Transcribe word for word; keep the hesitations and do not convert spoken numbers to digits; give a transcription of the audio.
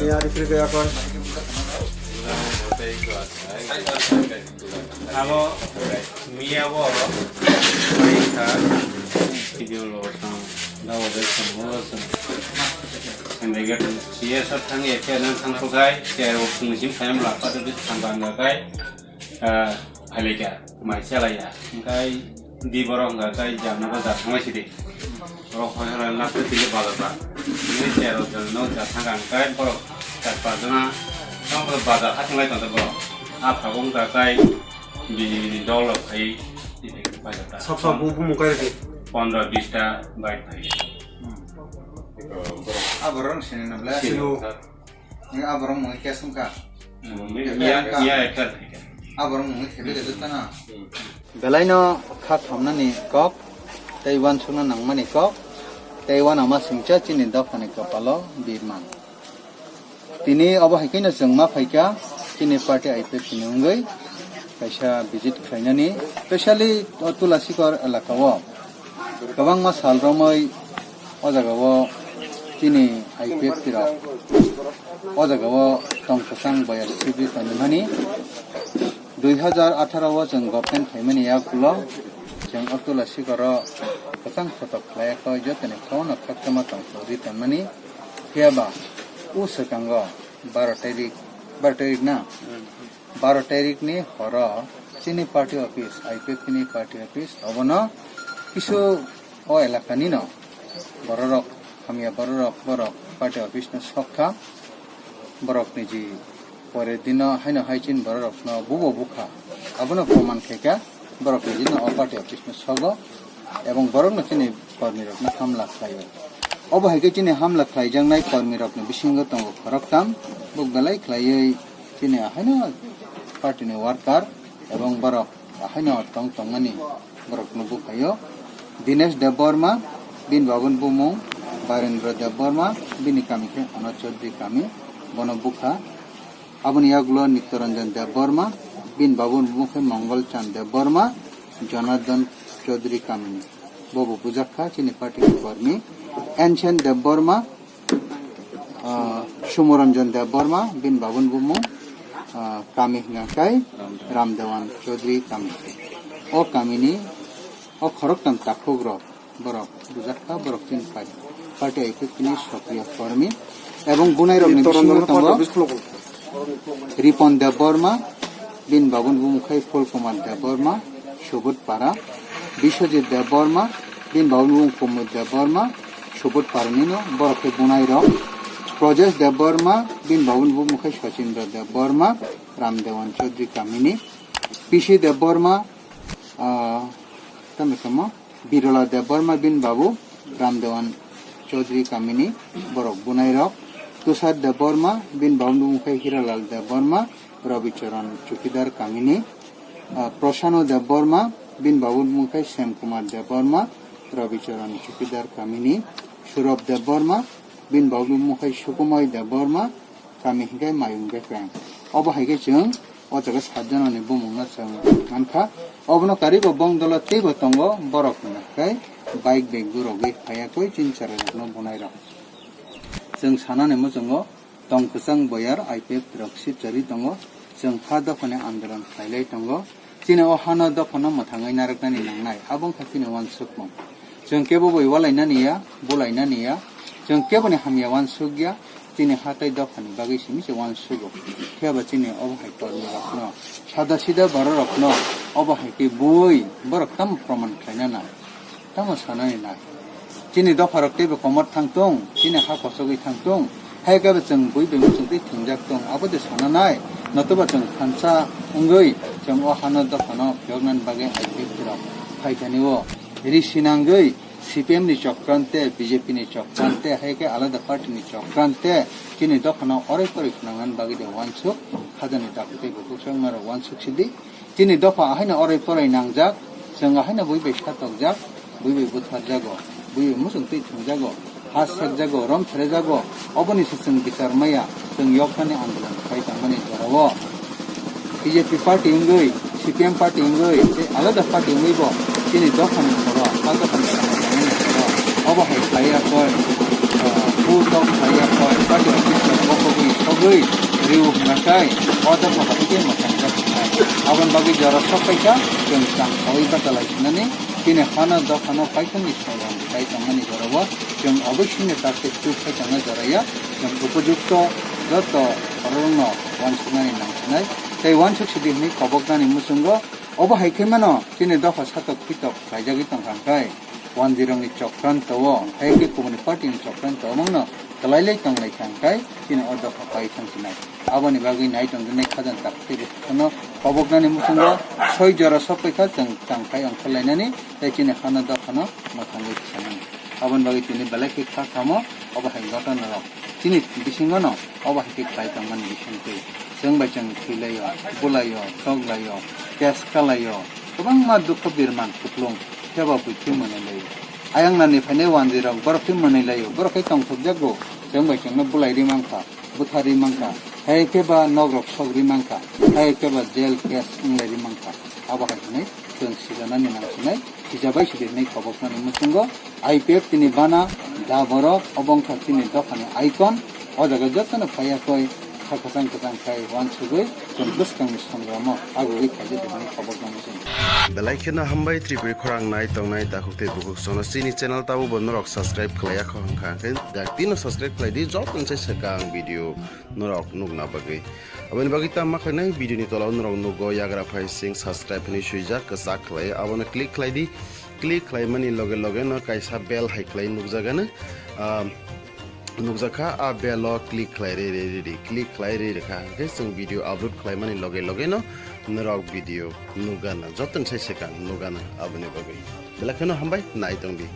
Abo miya bo paikha video lo tang dawa de tang mo tang. Sendega tang siya sa tang ya kya nang tang so gai kya wo kung jim kayam la pa de tang bang ga gai. Ah, phailaiya, mai chalaiya. Hingkai di borok hwnka kai jamna ba ja thangmai sidi. Borok hoi hora lak twi twi bazar ba. Ini chero jol no ja thangka hingkai borok char pas jona tamo bazar ha thanglai tongo borok. A phago hwnka kai bini bini dol rok khai bazar ta. Sab sab bu bu mukai ridi. Pondro bis ta bike phai. A borok sini na ble. Sini. Ni aborok mui kesung ka. Miya, miya ekta. Aborok mui thebe de tana. Belaino kha khamnani kok, tei uansukna nangmani kok, tei uanama singcha chini dophani kopalo birman. Tini obo hai kheno chwng ma phaikha, chini party I P F ni wngwi kaisa visit khlainani, specially o Tulasikor elaka o. Kwbangma sal romwi o jagao chini I P F T rok o jagao tong kwchang boyar sibwi tonimani. Dui hajar atharo o chwng government phaimani yagulo chwng o Tulasikoro kwchang sotok khlaiya kho, jotoni khaono khakchangma tong sogwi tonmani. Phiya ba o swkango baro tarik, baro tarik na? Baro tarikni horo chini party office, I P F T ni party office, obono kisu o elakani no bororok, hamya bororok, borok party office no sokha, borok niji pore dino haino hai chini bororokno bubo bukha, abono proman khaikha, borok niji no o party office no sogo, ebong borokno chini kormirokno hamla khlaio. Obo hai khe chini hamla khlaijaknai kormirokni bisingo tongo khoroktham, buk belai khlaiwi chini ahaino party ni worker ebong borok ahaino tong tongmani borokno bukhaio. Dinesh Debbarma, bini babuni bumung Barendra Debbarma, bini kami khe Anoj Chaudhary kami, bono bukha. Aboni yagulo Nityaranjan Debbarma, bini babuni bumung khe Mongol Chand Debbarma, Jonardhan Chaudhary kamini. Bobo bujakha chini party ni kormi. Enchen Debbarma, ah, Sumoranjan Debbarma, bini babuni bumung, ah, kami hwnka khe Ramdewan Chaudhary kami. O kamini, o khoroktham takhuk rok. Borok bujakha, borok chini pai party I P F T ni sokriya kormi ebong bunai rokni bisingo tongo Ripon Debbarma, bini babuni bumung khai Phul Kumar Debbarma, Subut Para, Biswajit Debbarma, bini babuni bumung Kumud Debbarma, Subut Para nino borok khe bunai rok, Projesh Debbarma, bini babuni bumung khai Sachindra Debbarma, Ramdewan Chaudhary kamini, P C Debbarma, ah, tamo tamo. Birola Debbarma bini babu Ramdewan Chaudhary kamini borok bunairok, Tushar Debbarma bini babuni bumung khe Hiralal Debbarma, Rabicharan Chukidar kamini, ah, Prosano Debbarma bini babuni bumung khe Sem Kumar Debbarma, Rabicharan Chukidar kamini, Surab Debbarma bini babuni bumung khe Sukumoi Debbarma, kami hingke mayung bekreng. Obo hai khe chwng o jaga sat jona ni bumung no chwng mankha. Obono karibo bong dolo teibo tongo borok hwnka khe bike bag gurogwi phaiya koi chini chwrai rok no bunai rok. Chwng sana ni muchungo tong kwchang boyar I P F T rok sipchari tongo. Chwng ha dopha ni andolon khlai lai tongo. Chini o hano dophano mwthangwi narwknani nangnai, abo wngkha chini uansukmung. Chwng kebo bai ualainani ya, bulainani ya, chwng keboni hamya uansuk ya, chini ha tei dophani bagwi simi se uansugo. Phiya ba chini obo hai kormi rokno, sada sida borok rokno obo hai khe bui borok tamo proman khlaina nang. Tamo sanani nai. Chini dopharok teibo komor thangtung, chini ha kochogwi thangtung, hai khe bo chwng bui bai muchungtwi thwngjak tong, abo de sananai. Notoba chwng thansa wngwi chwng o hano dophano phiyoknani bagwi I P F T rok phaithani o ri sinangwi C P M ni chokrant tei B J P ni chokrant tei hai khe alada party ni chokrant tei chini dophano oroi poroi phwnangnani bagwi de uansuk, khajani daku tei bukhuk songmarok uansuk sidi. Chini dopha ahaino oroi poroi nangjak, chwng ahaino bui bai satokjak, bui bai butharjago, bui bai muchung twi thwngjago, ha sekjago, rom therejago, oboni se chwng bichar maya, chwng yoktani andolon khai tongmani jorao B J P party wngwi, C P M party wngwi, tei alada party wngwi bo chini dophani khoro, ha dophani khoro, obo hai khlaiya koi, ah, Tok saya koi, party office rok bokogwi sogwi rw hwnkha khe, o dopha bai khe mwthangwi rw hwnkha. Aboni bagwi jora sok paikha, chwng chang khaui bachalai sinani, chini hano dophano paithakni songwrang bwtai tongmani jorao chwng oboisini target twi phaitongna joraya, chwng upojukto joto bororokno uansuknani nangsinai tei uansuk sidi hwnwi koboknani muchungo. Obo hai khe mano chini dopha satok phitok khlaijagwi tongkha hwnkhe, wanjwirokni chokranto o, hai khe kubuni party ni chokranto o mangno kwlailai tonglaikha hwnkhe chini o dopha pai thangsinai. Aboni bagwi nai tongjaknai khajang tak tei bukhukno koboknani muchungo soi jora sok paikha chwng tangkhai ongkhorlainani tei chini hano dophano mwthangwi tisanani. Aboni bagwi tini belai khe kha kamo obo hai gotona rok. Chini bisingo no obo hai khe khlai tongmani bisingtwi. Chwng bai chwng thwilaio, bulaio, toglaio, case kalaio, kwbangma dukho birman kuplung, phiyaba buikhe mwnwilaio. Ayang nani phainai wanjwirok borok khe mwnwilaio, borok khe tongthokjago, chwng bai chwngno bulairwi mankha, butharwi mankha, hai khe ba nokrok sogri mankha, hai khe ba jail case wnglairwi mankha. Abo hai hwnwi chwng sijanani nangsinai, sijabai sidi hwnwi koboknani muchungo I P F tini bana da borok, obo wngkha chini dophani icon. O jaga jotono phaiya koi kha kwchang kwchang khai uansugwi chwng bwskangni songramo agugwi khaijak hwnwi koboknani muchungo. Belai kheno hambai Tripuri khorang nai tongnai takhuk tei bukhuk sono chini channel tabukbo norok subscribe khlaiya kho hwnkha hwnkhe jak tino subscribe khlai di jotono se swkang video norok nukna bagwi. Aboni bagwi tamo khlainai video ni tola o norok nugo yagra phai sing subscribe hinwi swijak kwchak khlai abono click khlai di. Click khlaimani loge loge no kaisa bell hai khlai nukjagano, ah, nukjakha, a bell o click khlai re re re re, click khlai re re kha hwnkhe chwng video upload khlaimani loge loge no norok video nukgana, jotono sai swkang nukgana. Aboni bagwi belai kheno hambai nai tongdi.